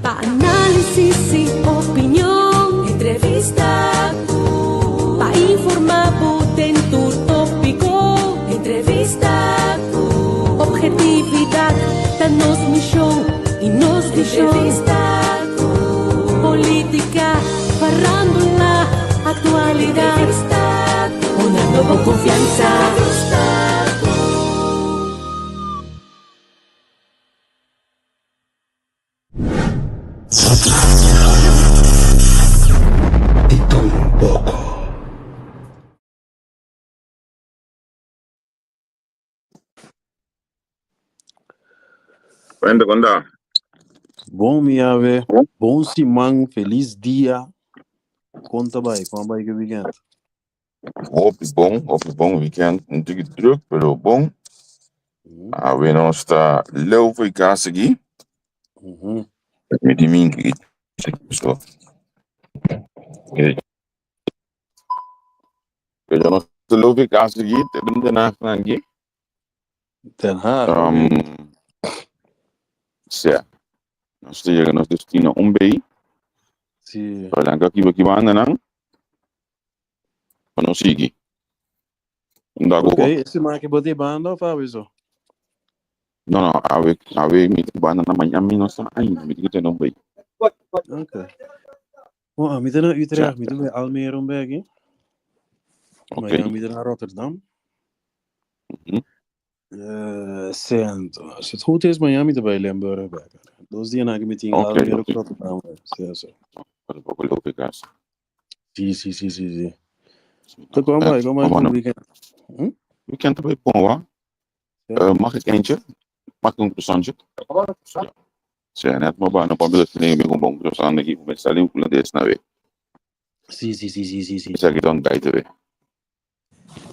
Pa análisis y opinion. Entrevista cu. Pa informa bo den tur tópico. Entrevista cu. Objetividad ta nos misión y nos visión. Entrevista cu. Política, farándula, actualidad. Entrevista cu. Dunando bo confianza. Entrevista cu. Di tur un poko. Cuenta, cuenta. Bon mi ave, bon siman, feliz dia. Kon ta bai? Kon a bai ku e weekend? Hopi bon, hopi bon weekend. Un tiki druk, pero bon. Awe nos ta leu for cas aki. Mi tin min ki so. Pero nos ta leu for cas aki, te bin Den Haag aki. Den Haag, oké. Sea, nos ta yega nos destino un bei. Sí. Pero dan aki aki banda nan. Pa nos sigui. Unda Ok, go? e siman aki bo ta e banda of awe so? No, no, awe, awe mi ta banda na mañana mi no sa ainda, mi tin ku tene un bei. Ok. Bon, ami ta na Utrecht, mi ta bij Almere un beki. Ok. Mañana mi ta na Rotterdam. Sento. Als het goed is, mañana mi ta bij Limburg bek. Dos dia na mi tin Almere of Rotterdam. Sí, sí. Un poco leu pe cas. Sí, sí, sí, sí, sí. Te kon bai, kon bai ku weekend? Weekend ta bai bon wa. Mag ik eentje? Mag ik een croissantje? Ja. Sea, net maar ba, no pa mi nee, mi bon croissant aki, mi sali un holandés na we. Sí, sí, sí, sí, sí, sí. Esaki ta ontbijten we.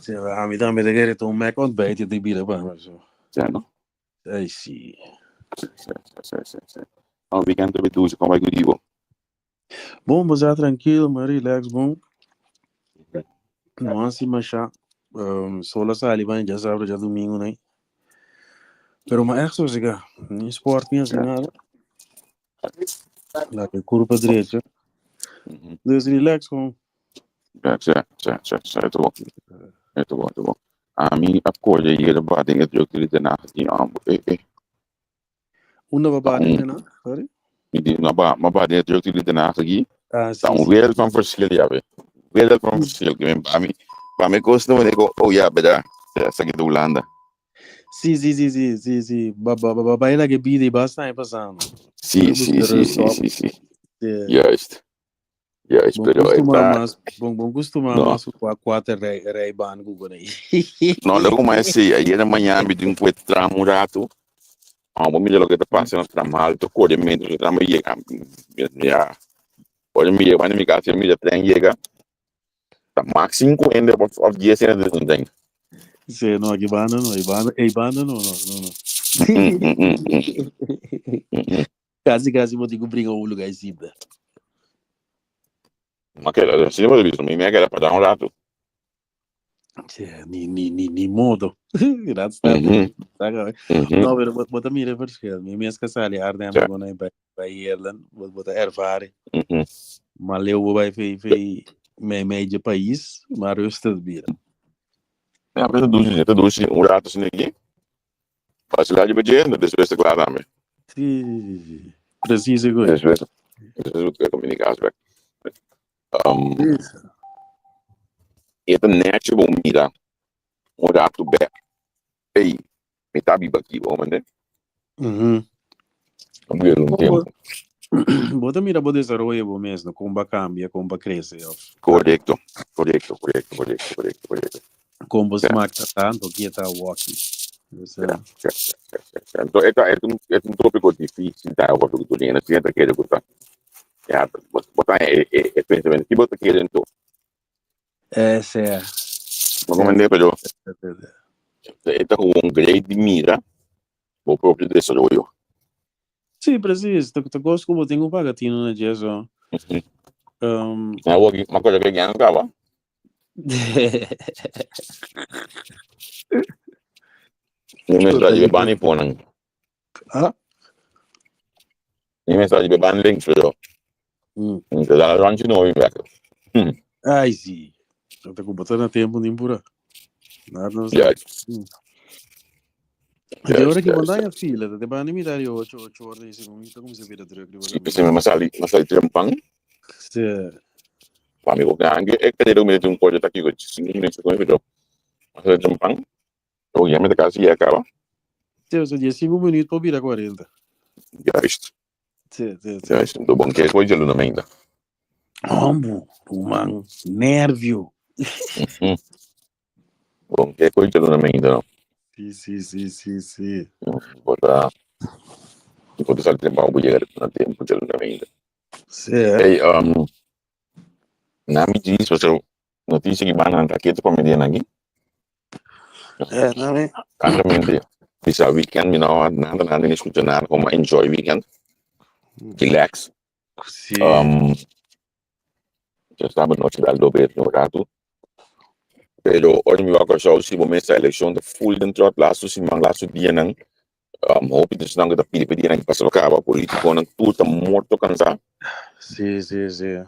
Sí, ami tambe ta kere ta un Mac ontbijt di bira pa mi. So. Ja, no? Ay, sí. Sí, sí, sí, sí, sí. No, weekend ta bai dushi, kon bai ku dibo? Bon, bo sa trankil, ma relax bon. No hasi masha. Sol a sali baña djasabra, djadumingu nai. Pero ma echt sosega. Ni sport ni hasi nada. Laga e kurpa drecha. Dus relax gewoon. Ja, ja, ja, ja, ja, het bon. Het bon, het bon. Ami a kore yera ba den e drukte di Den Haag di ambo. Eh, eh. Unda bo ba den Den Haag? Sorry. Mi di, ma ba, ma ba den e drukte di Den Haag aki. Ah, Ta sí, un sí. wereld van verschil, ja, we. Wereld van verschil. Ki men, pa mi, pa mi kos no wanneer oh ja, beda. Ja, esaki ta Hulanda. Sí, sí, sí, sí, sí, sí. Ba, ba, ba, ba bai la gebida i basta e pasando. Sí, Ora sí, busca sí, rust sí, op. sí, sí. Sí. Juist. Juist, Bon pero e costuma ta mas, bon, bon costuma No. mas ku kuater rei, rijbaan ku con ahí. No, loco maar sí, ayer na mañana mi tin kue tram un rato. Ah, bo mira loke ta pasa na tram alto, corriendo, e tram a yega. Ja. Ora mi yega na mi casa, mi mira tren yega. Ta max 5 hende of, of 10 hende den un tren. Sí, no, aki banda no, ei banda, ei banda no, no, no, no. Mm, mm, mm, mm, mm, mm. Casi casi bo tin cu bringa un lugar y sinta. Ma keda, si bo ta bisa mi, mi a keda para un rato. Tje, ni, ni, ni, ni modo. Dat staat Mhm. er. Mhm. No, pero bo, bo ta mira verschil. Mi mes ka sali Arnhem Ja. go bij, bij Heerlen. Bo, bo ta ervaren. Maar leu bo bij vee, vee, mijn meidje pais, maar rustig bira. Ja, pero ta dushi, ta dushi un rato sin aki. Fácil laat je bejende, despues ta klaar daarmee. Sí, sí, sí. Precies, goed. Despues, despues moet ik communicatie bek. E ta netje bo mira un rato bek. Ey, mi ta biba aki, bo mende? Un duur un tempo. Bo ta mira bo desaroyo bo mes, no? Kon ba cambia, kon ba crece, of Correcto, correcto, correcto, correcto, correcto, correcto. Kon bo smaak ta tanto, ki ta walkie. Dus, Ja, ja, ja, ja, ja. Anto, e ta, e ta un, e ta un tópiko difísil ta over ku tur hende siempre kere ku ta. Ja, bo, bo ta e, e, e pensamiento, ki bo ta kere anto? Sea. Bo comprende, pero e ta gewoon great di mira bo propio desaroyo. Sí, precies. Ta, ta kos ku bo tin ku paga tino na dje, so. Ma wak, ma kore ke gana kaba. Mi mester a bani ponan. Ah? Mi mester a riba ban links, pero mi ta dal rondje nobi bek. Ai si. Ta ku bo ta na tempu ni pura. Nada no sa. Juist. De ora Juist, ki bo juist, daña juist. fila, ta te banda mitad di ocho, ocho ora di segun mi ta kuminsá bira druk riba Si, kaminda. p'esei mi a sali, mi a sali trempan. Sí. Pa mi ku gange e kadera ku mi ta tin un korte ta kiko 5 minuut segun mi, pero mi a sali trempan. Oh, ya mi ta kasi ya kaba. Sí, o sea, 15 minuut por bira 40. Juist. Sí, sí, sí. Juist. Enton bon ke koe djaluna meinta. Hombo, ruman, nervio. Bon ke koe djaluna meinta no. Sí, sí, sí, sí, sí. Bo ta bo ta sali trabao bo yega na tempo djaluna meinta. Sí. Hey, na mi djis pasobra Noticia ki banda nan ta ketu pa mi dia nan aki. Eh, no, eh. Francamente, bisa weekend mi no nada nada ni escucha nada, como enjoy weekend. Relax. Sí. Yo estaba noche dal dobe un rato. Pero ora mi wak Kòrsou si bo mester elekshon ta full den tròt lastu siman lastu dianan. Hopi di esnan ku ta pidi pa dianan ki pasa lo kaba politikonan tur ta morto kansá. Sí, sí, sí.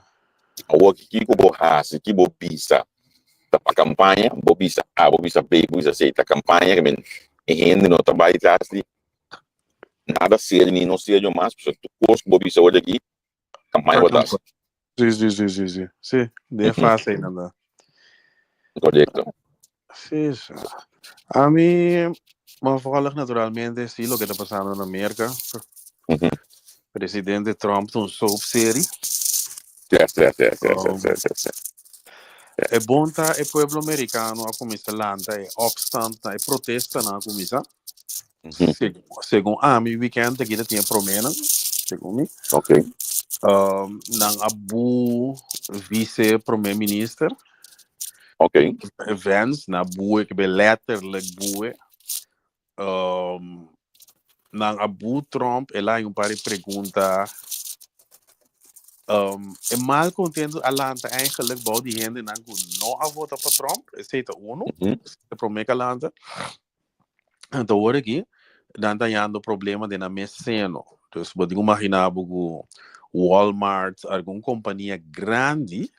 Awor ki kiko bo hasi, ki bo bisa ta pa kampaña, bo bisa A, bo bisa B, bo bisa C, ta kampaña ke men e hende no ta bai tras di nada serio ni no serio mas, pasobra tur kos ku bo bisa awor aki kampaña bo ta hasi. Sí, sí, sí, sí, sí. Sí, den fase einan ta. Korekto. Sí, sí. Ami, bo volg naturalmente sí loke ta pasando na Merka. Presidente Trump ta un soap serie. Sí, sí, sí, sí, sí, sí, sí, sí. E bon ta e pueblo merikano a kuminsá lanta e opstand na e protestanan a kuminsá. Segun ami weekend aki ta tin e promenan, segun mi. Nan a bu vice prome minister. Vance, nan a bue ke be letterlijk bue. Nan a bu Trump, el a haña un par di pregunta. E malcontento a lanta eigenlijk bou di hendenan ku no a vota pa Trump, esei ta uno, esei ta prome ku a lanta. Anto awor aki nan ta hañando problema den nan mes seno. Dus bo tin ku imaginá bo ku Walmart, algun kompania grandi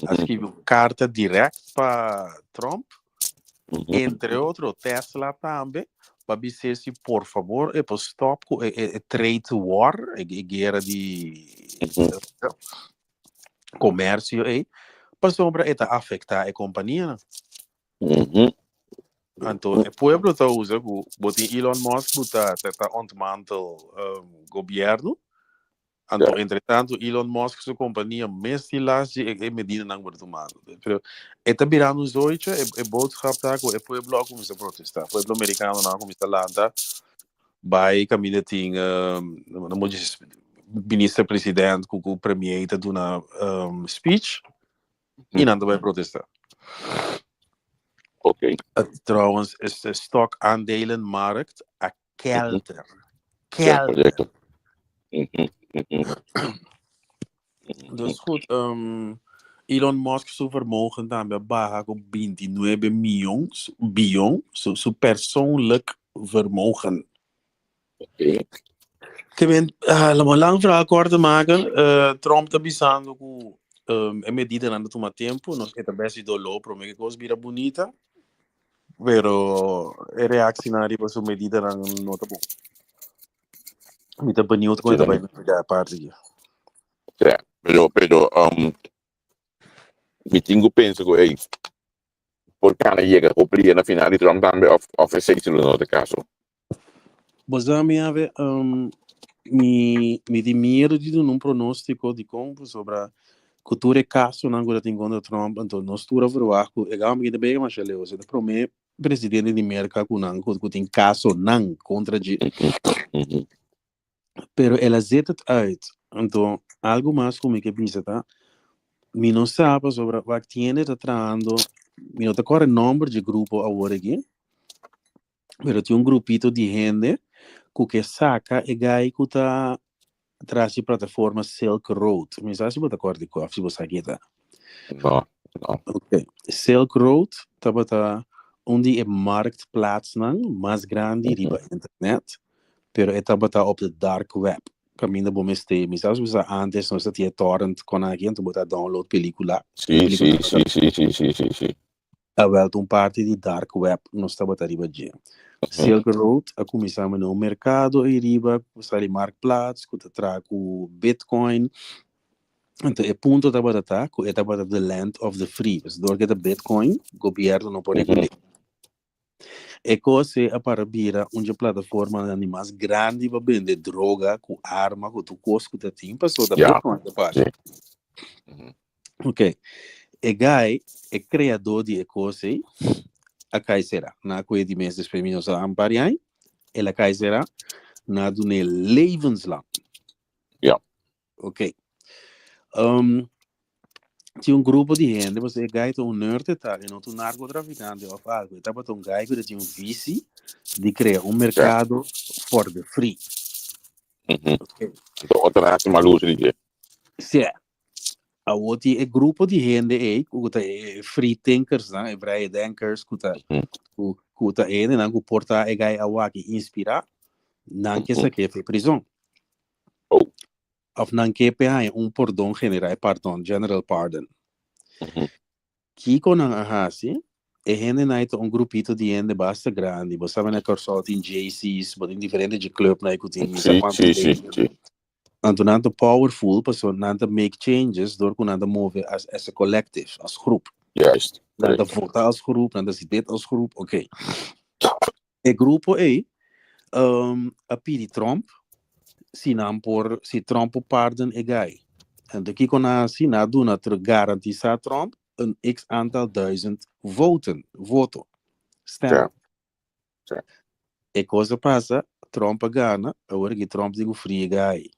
a skibi un karta dirèkt pa Trump, entre otro Tesla tambe, pa bis'é si por fabor e por stòp ku e trade war, e guera di komersio ei, pasobra e ta afektá e kompanianan. Anto e pueblo ta usa ku bo tin Elon Musk ku ta ta ontmantel gobierno. Anto entre tanto Elon Musk su kompania mes tin las di e medidanan ku ta tumando. Pero e ta birando un zoicho, e boodschap ta ku e pueblo a kuminsá protestá. Pueblo merikanonan a kuminsá lanta bai kaminda tin minister president ku ku premier ta duna speech. I nan ta bai protesta. Ok. Trouwens, is de stock aandelenmarkt a kelder. Ja, Kelder. correcto. Dus goed, Elon Musk su vermogen tambe a baha ku 29 miljoen, biljoen, su persoonlijk vermogen. Ok. Ke men, laat me lang verhaal kort te maken. Trump ta bisando ku e medidanan ta tuma tempu, nos e ta bes di doló promé ku e kos bira bunita, pero e reaksinan riba su medidanan no ta bon. Mi ta beniut kon e ta bai navegar e parti aki. Ja, pero mi tin ku pensa ku ey por kana yega hopi dia na final di Trump tambe of esei si lo no ta e kaso. Bo sa mi ave, mi mi tin miedu di duna un pronóstiko dikon pasobra ku tur e kasonan ku ta tin kontra Trump anto nos tur a verwagt ku e gama aki ta bega masha leu esei ta promé presidente di Merka ku nan ku tin kasonan kontra dje. Pero el a zet het uit. Anto algu mas ku mi ke bisa ta mi no sa pasobra wak tin hende ta trahando mi no ta kòrda e nòmber dje grupo awor aki. Pero tin un grupito di hende ku ke saka e gai ku ta tras di plataforma Silk Road. Mi sa si bo ta kòrda di kua òf si bo sa ke ta. No, no. Ok. Silk Road tabata un di e marktplaatsnan mas grandi riba internet, pero e tabata op de dark web. kaminda bo mester. Mi sa bisa antes nos ta tin e torrent kon aki anto bo ta download pelikula. Sí, sí, sí, sí, sí, sí, sí, sí. Awel ta un parti di dark web nos tabata riba dje. Silk Road a kuminsá mane un merkado ei riba ku sali Marktplaats ku ta traha ku Bitcoin. Anto e punto tabata ta ku e tabata the land of the free. Pues dor ku e ta Bitcoin, gobièrnu no por regul'é. E kos ei a para bira un dje plataformanan di mas grandi pa bende droga ku arma ku tur kos ku ta tin pasobra ta Bitcoin ta paga. Ok. E guy, e kreadó di e kos ei, a kai será. Nan a kohe di mes despues mi no sa un par di aña, el a kai será, nan a dun'é levenslang. Ok. Um, tin un grupo di hende, pasobra e guy ta un nerd e tal, e no ta un narcotraficante of algo. E tabata un guy ku ta tin un visi di krea un merkado for the free. Ok. Anto otro nan hasi mal uso di dje. Sí. Awor tin e grupo di hende ei ku ta e free thinkers nan, e vrije denkers ku ta ku ku ta hendenan ku por ta e guy awor aki inspirá, nan ke sak'é for prizon. Oh. Of nan ke p'e haña un pordon general, pardon, general pardon. Kiko nan a hasi? E hendenan ei ta un grupito di hende basta grandi. Bo sabe na Kòrsou tin Jaycees, bo tin diferente dje clubnan ei ku tin mi sa kuantu leden. Anto nan ta powerful pasobra nan ta make changes dor ku nan ta move as as a collective, as groep. Nan ta vota as groep, nan ta hasi dit as groep, oké. E grupo ei a pidi Trump si nan por, si Trump por pardon e guy. Anto kiko nan a hasi? Nan a duna garantisa Trump un x aantal duizend voten, voto, stem. E kos a pasa, Trump a gana, awor aki Trump tin ku fria e guy.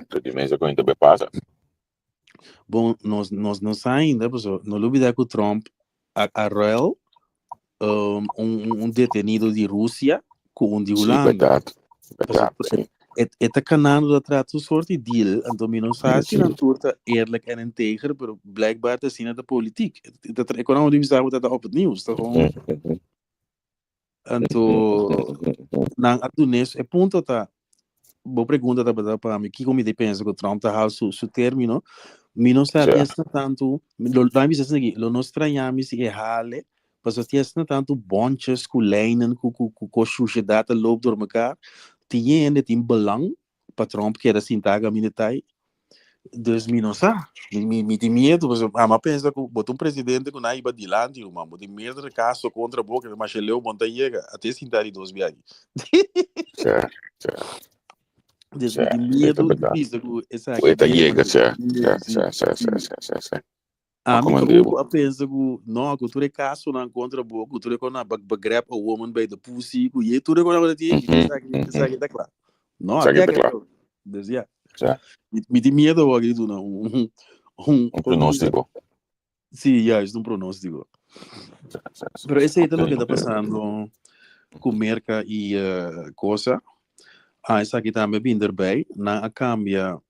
Anto di mesa ku ta bai pasa? Bon, nos, nos no sa ainda, pasobra no lubida ku Trump a, a ruil um, un, un, un detenido di Rusia ku un di Sí, Hulanda. bèrdat. Bèrdat, Pasobra sí. e, e ta kanando ta trata un soort di deal, anto mi no sa si nan tur ta eerlijk en integer, pero blijkbaar ta asina ta politiek. E ta, e konan di bisa bo ta op het nieuws, ta gewoon Anto nan a dun'é e punto ta, bo pregunta tabata pa mi kiko mi ta pensa ku Trump ta hal su su término, mi no sa ti asina tantu, lo mi bisa asina aki, lo no straña mi si e hale, pasobra ti asina tantu bòntjes ku lijnen ku ku ku kos shushedat ta loop dor mekar, tin hende tin belang pa Trump keda sinta kaminda ta ei. Dus mi no sa. Mi, mi, mi tin miedo. Pasobra ami a pensa ku bo ta un presidente ku nan a hiba dilanti, ruman. Bo tin meerdere kaso kontra bo, ke masha leu bo no ta yega. A te sinta di dos biaha aki. Sè, sè. Dus mi Sè, tin esei ta miedo di bèrdat. bisa ku Ku esaki e ta ta yega, sè, sè, Sí, sè, sè, sí. sè, sè, sè, sè. Ami Como ta digo. un a pensa ku no, ku tur e kasonan kontra bo, ku tur e kona grab a woman by the pussy, ku ye tur e kona ku ta tin, esaki, esaki ta kla. No, Esaki ta ateka kla. yo. Dus ja. Ja. Mi tin miedo awor di duna un, un, Un pronóstico. Sí, juist, un pronóstico. Pero esei ta loke ta pasando ku Merka i cosa. Ah, esaki tambe a bin erbij. Nan a kambia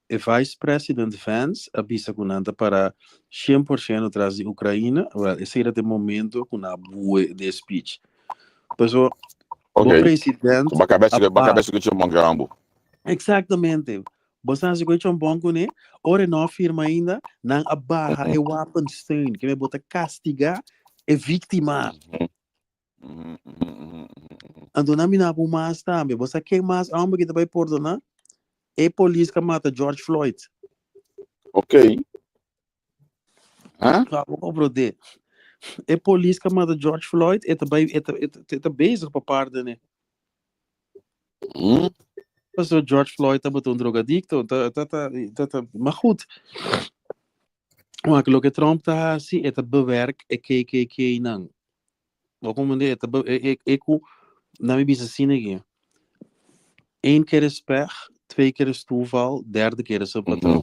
E Vice President Vance a bisa ku nan ta para 100% tras di Ukraina. Wel, esei ta e momento ku nan a bue den e speech. Paso, bo president Ba kabes a ba pa. kabes ku chombon grambo. Exactamente. Bo sa hasi ku e chombon kuné, ora e no a firma ainda, nan a baha e wapensteun, ke men bo ta kastigá e víktima. Anto nan bina bu mas tambe. Bo sa ken mas homber ki ta bai pordoná? E polis ku a mata George Floyd. Ok. Huh? Klaar bo komprondé. E polis ku a mata George Floyd, e ta bai, e ta, e ta, e ta bezig pa pardon'é. Pasobra George Floyd tabata un drogadikto. Ta, ta, ta, ta, ta, maar goed. Wak, loke Trump ta hasi, e ta bewerk e KKK-nan. Bo comprende? E ta be, e, e, e ku, na mi bisa asina aki. Eén keer is pech, twee keer is toeval, derde keer is een patroon.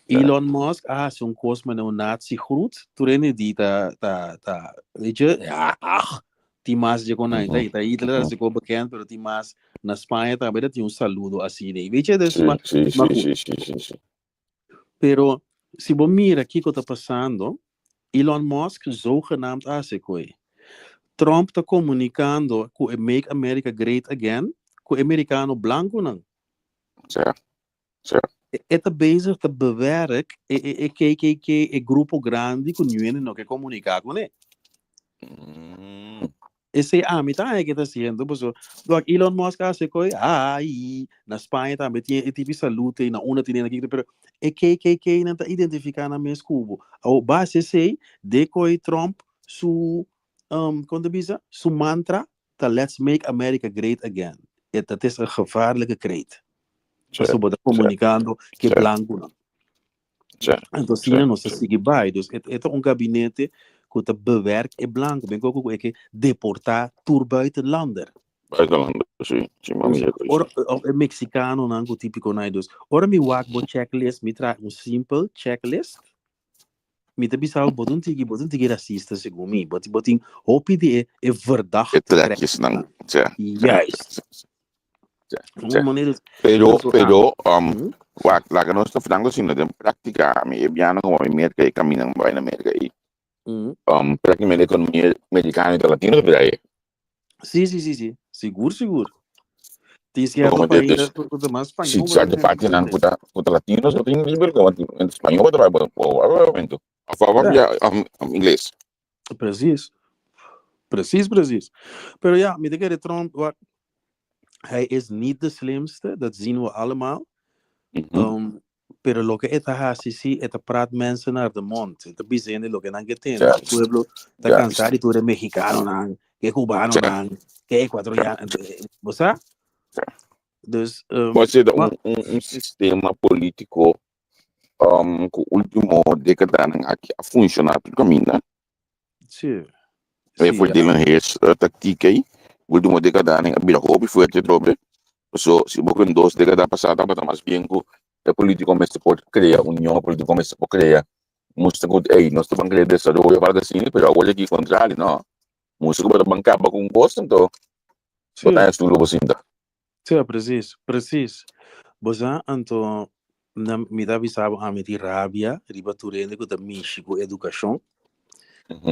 Elon Musk a hasi un kos manera un nazi groet, tur hende di ta, ta, ta, weet je, ja, ach, tin mas dje kon nan, ta, ta Hitler a hasi kos bekend, pero tin mas na Spaña tambe ta tin un saludo asina, weet je, dus, ma, ma goed. Pero si bo mira kiko ta pasando, Elon Musk zogenaamd a hasi koe. Trump ta komunikando ku e Make America Great Again. ku e merikano blankunan. Sa, sa. E ta bezig ta bewerk e e e KKK, e grupo grandi ku niun hende no ke komuniká kuné. Esei ami ta haña ke ta hasiendo paso wak Elon Musk a hasi koi ai na Spaña tambe tin e tipo salud ei na unda tin na kiko pero e KKK nan ta identifiká nan mes ku bo. Awor base esei de koi Trump su kon ta bisa su mantra ta let's make America great again. E dat is een gevaarlijke kreet. Pasobra bo ta komunikando ku e blankunan. Anto asina nos ta sigui bai. Dus e ta un gabinete ku ta bewerk e blanku. Ben koko ku e ke deportá tur buitenlander. Buitenlander, si. Si, mami Dus ya koisi. ora e mexicanonan ku típikonan ei. Dus ora mi wak bo checklist, mi traha un simpel checklist. Mi ta bisa bo, bo ta un tiki, bo ta un tiki racista segun mi. Bo bo tin hopi di e e E verdachte trekjesnan, trekjesnan. ja, ja, Juist. ja, Un ja. manera Pero, so, ah, pero, wak, laga nos ta franco sino den práctica, mi e biano como mi Merca e caminan bai na Merca e, prácticamente economia americana y ta latino ta bira e. Sí, sí, sí, sí. Sigur, sigur. Tin cierto Como país dus, ku ta mas si spañol cierto partinan ku ta latino so tin liber como en spañol ta bai bo momento. Of of Ja. ja, ingles. Precies. Precies, precies. Pero ja, mi ta kere Trump, wat, hij is niet de slimste, dat zien we allemaal. Pero loke e ta hasi si, e ta praat mensen naar de mond. E ta bisa hende loke nan ke tende. E pueblo ta kansa di tur e mexicanonan, ke cubanonan, ke ecuatoriano. Bo sa? Dus, Bo sa ma un sistema politico ku ultimo decadanan aki a funciona tur caminda. Sí. E Sí, voor ja. Dylan Heers tactiek ei, ultimo decadanan a bira hopi fuerte atrobe. Paso si bo con dos decada pasá tabata mas bien ku e politico mester por crea union, e politico mester por crea mustra ku ey nos ta ban crea desaroyo of algo asina, pero awor aki contrario no. Mustra ku bo ta ban caba ku un cos anto bo ta Sí. haña stoel ku bo sinta. Sí, precies, precies. Bo sa, anto na, mi ta bisa bo ami tin rabia riba tur hende ku ta mishi ku edukashon.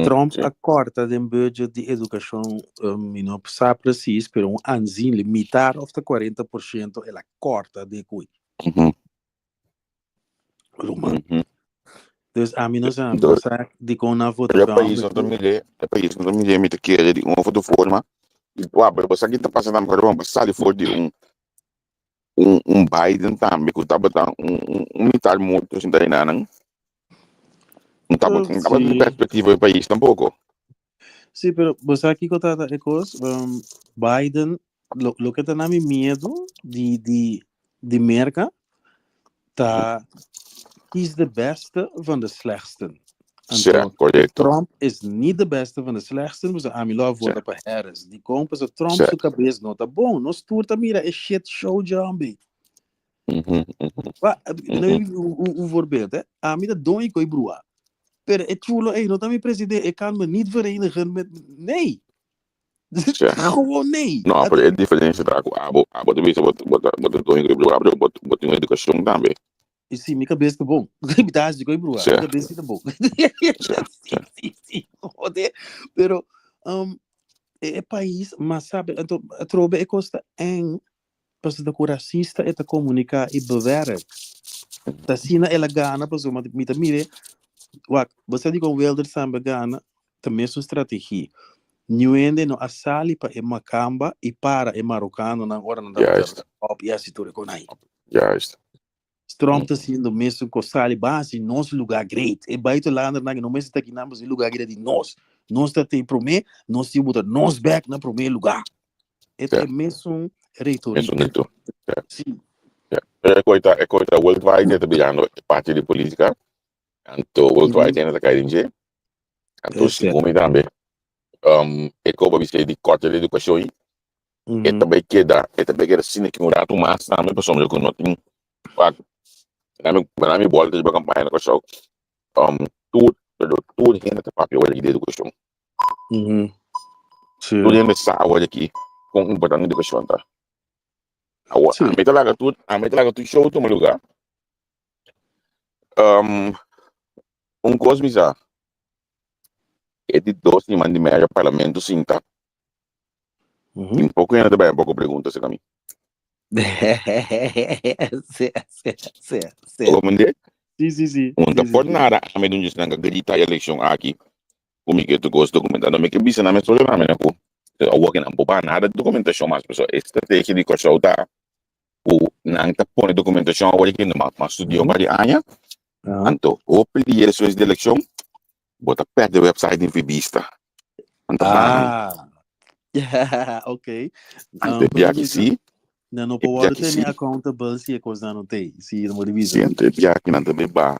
Trump a kòrta den budget di edukashon, mi no sa precies, pero un aanzienlijk, mitar of ta 40% el a kòrta den kui. Ruman. Dus ami no sa, mi no sa dikon nan vota Pero e pa pais no ta mir'é, e pais no ta mir'é, mi ta kere di un of otro forma. I wak, pero bo sa ki ta pasa tambe ora bo sali for di un un un Biden tambe ku tabata un un un mitar morto sinta enanan. No tabata no tabata di perspektiva di pais tampoko. Sí, pero bo sa kiko ta e kos? Biden, lo, loke ta na mi miedo di, di, di Merka, ta kies de beste van de slechtsten. Sí, Anto, korekto. Trump is niet de beste van de slechtsten, pasobra ami lo a vota pa Harris. Dikon? Pasobra Trump su kabes no ta bon. Nos tur ta mira e shit show djambi. Wa, nou un voorbeeld, hè. Ami ta doño koe brua. Pero e chulo ei no ta mi presidente, e kan me niet verenigen met, nee. Gewoon nee. No, pero e diferencia ta ku abo, abo ta bisa bo bo ta bo ta doño koe brua, pero bo bo tin un edukashon tambe. I si, mi kabes ta bon. Mi ta hasi koe brua, mi kabes si ta bon. Si, si, si, jode. Pero, e pais mas sabe, anto atrobe e kos ta eng Pasobra ku rasista e ta komuniká i bewerk. Ta asina el a gana pasobra mi ta mire, wak, bo sa dikon Wilders tambe a gana? Ta mesun strategia. Niun hende no a sali pa e makamba i para e marokanonan ora nan tabata op i hasi tur e konai. Trump ta haciendo mesun cos, sali ban haci nos lugar great. E buitenlandernan no mester ta kinan pasobra e lugar aki ta di nos. Nos ta te prome, nos tin buta nos bek na prome lugar. E ta e mesun retoriek. Mesun retoriek. Si. Ja. Pero e koi ta, e koi ta worldwide e ta birando parti di politica. Anto worldwide hende ta kai den dje. Anto segun mi tambe, e koba bisei di korte di edukashon ei, e ta bai keda, e ta bai keda asina ki un ratu mas tambe pasobra ku no tin wak na mi na mi bòlta riba kampaña na Kòrsou tur pero tur hende ta papia awor aki di edukashon. Tur hende sa awor aki kon importante edukashon ta. Awor ami ta laga tur ami ta laga tur show tuma lugá. Un kos mi sa, e di dos siman di medio parlamento sinta. Tin poko hende ta bai poko pregunta serka mi. Sí, sí, sí, sí. Comprende? Sí, sí, sí. Un ta Sí, sí, por sí. nada a mi dunjis nan ka grita e elekshon aki ku mi ke tur kos dokumentá. No mi ke bisa nan mes problema mi ku awor ke nan por baha nada di dokumentashon mas. Pasobra e strategia di Kòrsou ta ku nan ta pone dokumentashon awor ki no mas studia un par di aña. Anto hopi dia despues di elekshon bo ta pèrdè website di vibista. Nan ta baha. Ah. Ok. Anto e biaha ki si, Nan no e por biaha wòrdu ki tene si, accountable si e kosnan no t'ei. Si no por si bisa. anto e biaha ki nan ta bai baha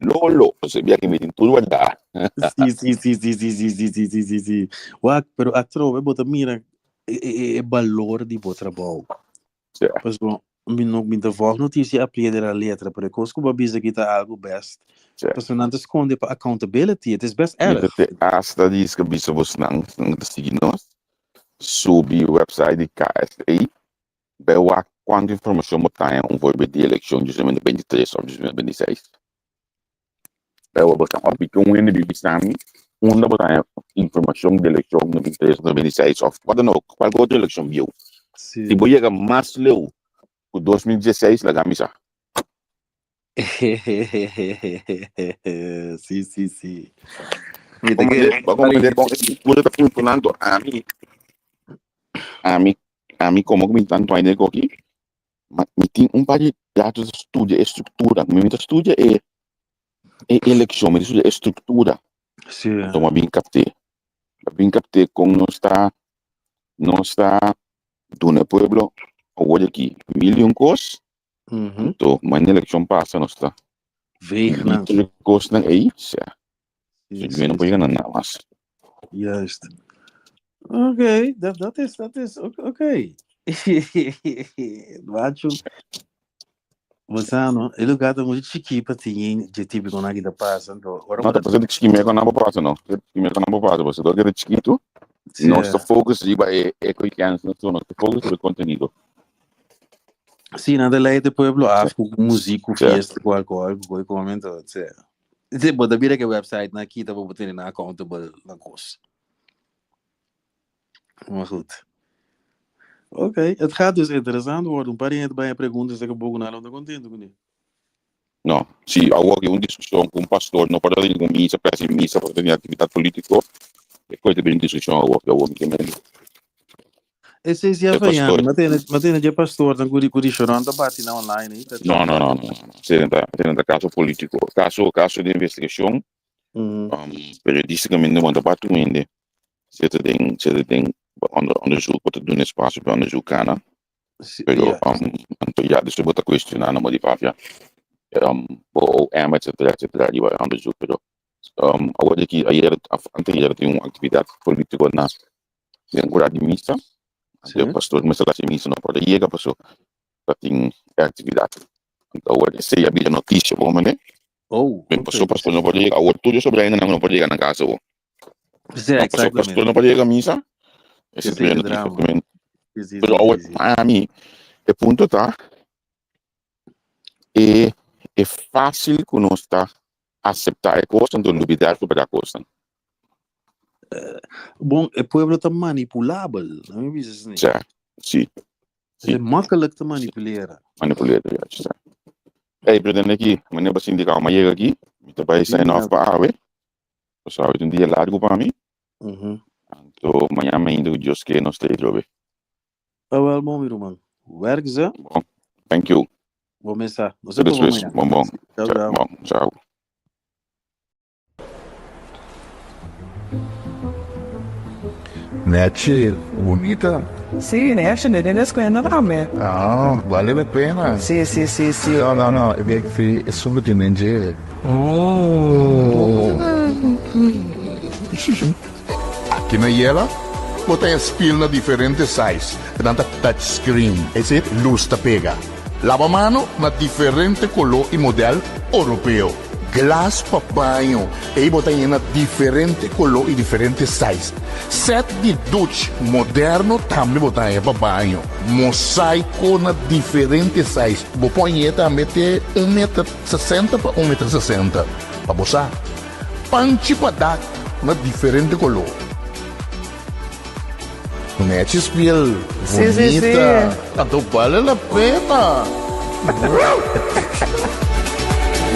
Lolo, bo sabia ki mi tin tur wardá. Sí, sí, sí, sí, sí, sí, sí, sí, sí, sí, sí. Wak, pero atrobe bo ta mira e, e, e balor di bo trabou. Sí. Pues bo, mi no, mi ta volg noticia a pie de la letra, pero e kos ku bo a bisa aki ta algo best. Sí. Pasobra nan ta skonde pa accountability, het is best Mi ta erg. te hasta diska bisa bosnan, nan ta sigui nos, subi website di KSE, bai wak kuantu informashon bo ta haña un voorbeeld di elekshon 2023 òf 2026. Bai wak bo ta òf bikon un hende bin bisa mi unda bo ta haña informashon di elekshon 2023 òf 2026 òf wat dan ook, kualke otro elekshon bieu. Sí. Si bo yega mas leu ku 2016 laga mi sa. Sí, sí, sí. Mi Bo ta kere. comprende, bo comprende con e structura ta funcionando. Ami, ami, ami como mi tanto aña aki, ma mi tin un par di rato ta studia e structura. Mi ta studia e e eleccion, mi ta studia e structura. Sí. Anto mi a bin capte. Mi a bin capte con nos ta, nos ta duna e pueblo awor aki mil y un cos. Anto mañana elekshon pasa nos ta Veeg nan. Tur e kosnan ei, sea. Sí, So, no sí, por yega na nada mas. Juist. Oké, dat, dat is, dat is, oké. Okay. Macho. Bosano, e lugar ta mucho chiki pa tin dje típico na kita pasa. Anto, ora No, ta pasa chiki me con nabo pasa, no. Chiki me con nabo pasa, porque todo queda chiquito. Sí. No está focus riba e eco y cans, no está focus riba contenido. Sí, nan ta lei te pueblo af ku muziek, ku Sí. fiesta, ku alcohol, ku koi come, entonces, sí. Sí, bo ta bira ke website na kita bo tene na accountable na kos. Maar goed. Oké, het gaat dus interessant worden. Un par di gente bai pregunta se que bogo na lo contento con No, si awor ki un diskushon ku un pastor no por ta den misa, presi misa, por ta den aktividat polítiko, e kos ta bira un diskushon awor, awor mi ke mende. Ese si E a pastor. fayando. Matene, matene je pastor dan kuri kuri shoron ta bati na online aí. No, no, no, no, no. Esei ta, esei ta kaso polítiko. Kaso, kaso di investigashon, Mm. periodísticamente bo ta bati un hende. Si ta den, si ta den onder onderzoek, bo ta duna espasio pa onderzoek kana. Si, Pero, ja. anto ya, despues bo ta cuestiona no di papia. Bo OM, etcetera, etcetera, riba e onderzoek. Pero, awor di aki, ayer, anteayer tin un actividad politico na den ora di misa. Sí. Anto e pastor mester hasi misa no por a yega paso ta tin e actividad. Anto awor esei a bira noticia bo mane. Oh, Ben ok. paso pastor no por yega. Awor tur e sobrehendenan no por yega na casa bo. Sí, No, paso pastor exactamente. no por yega misa. Esei ta Esei bira ta noticia. drama. Men, Sí, sí, pero sí, awor sí, sí. ami e punto ta e e fácil ku nos ta acepta e cos anto lubida cu berdad cosnan. Bon, e pueblo ta manipulabel. No mi bisa asina. Ja, si. Het is makkelijk te manipuleren. Manipuleren, ja, ja. Hey, pero den aki, meneer Basindi Kauma yega aki, mi ta bai sign off pa awe. Pasobra awe ta un dia largo pa mi. Anto mañana mainta cu Dios ke nos ta e trobe. Ah, wel, bon, mi ruman. Werk ze. Bon, thank you. Bo mesa. Nos Tot a topa despues. mañana. Bon, bon. Ciao, ciao. Bon, ciao. Nechi, bunita. Sí, nechi, den escuela tambe. Ah, vale la pena. Sí, sí, sí, sí. No, no, no, e fi esun ku tin den dje. Oh. Aki na Yela, bo ta haña spil na diferente size, nan ta touch screen, es decir, lus ta pega. Laba mano na diferente koló i modèl oropeo. Glas pa baño, ei bo ta haña na diferente koló i diferente size. Sèt di duch moderno tambe bo ta haña pa baño. Mosaiko na diferente size, bo por hañ'é tambe te un meter sesenta pa un meter sesenta, pa bo sa. Panchi pa dak na diferente koló. Nechi spiel, Sí, sí, sí. bunita. Anto bale la pena.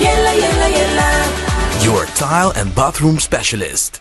Yela, yela, yela. Your tile and bathroom specialist.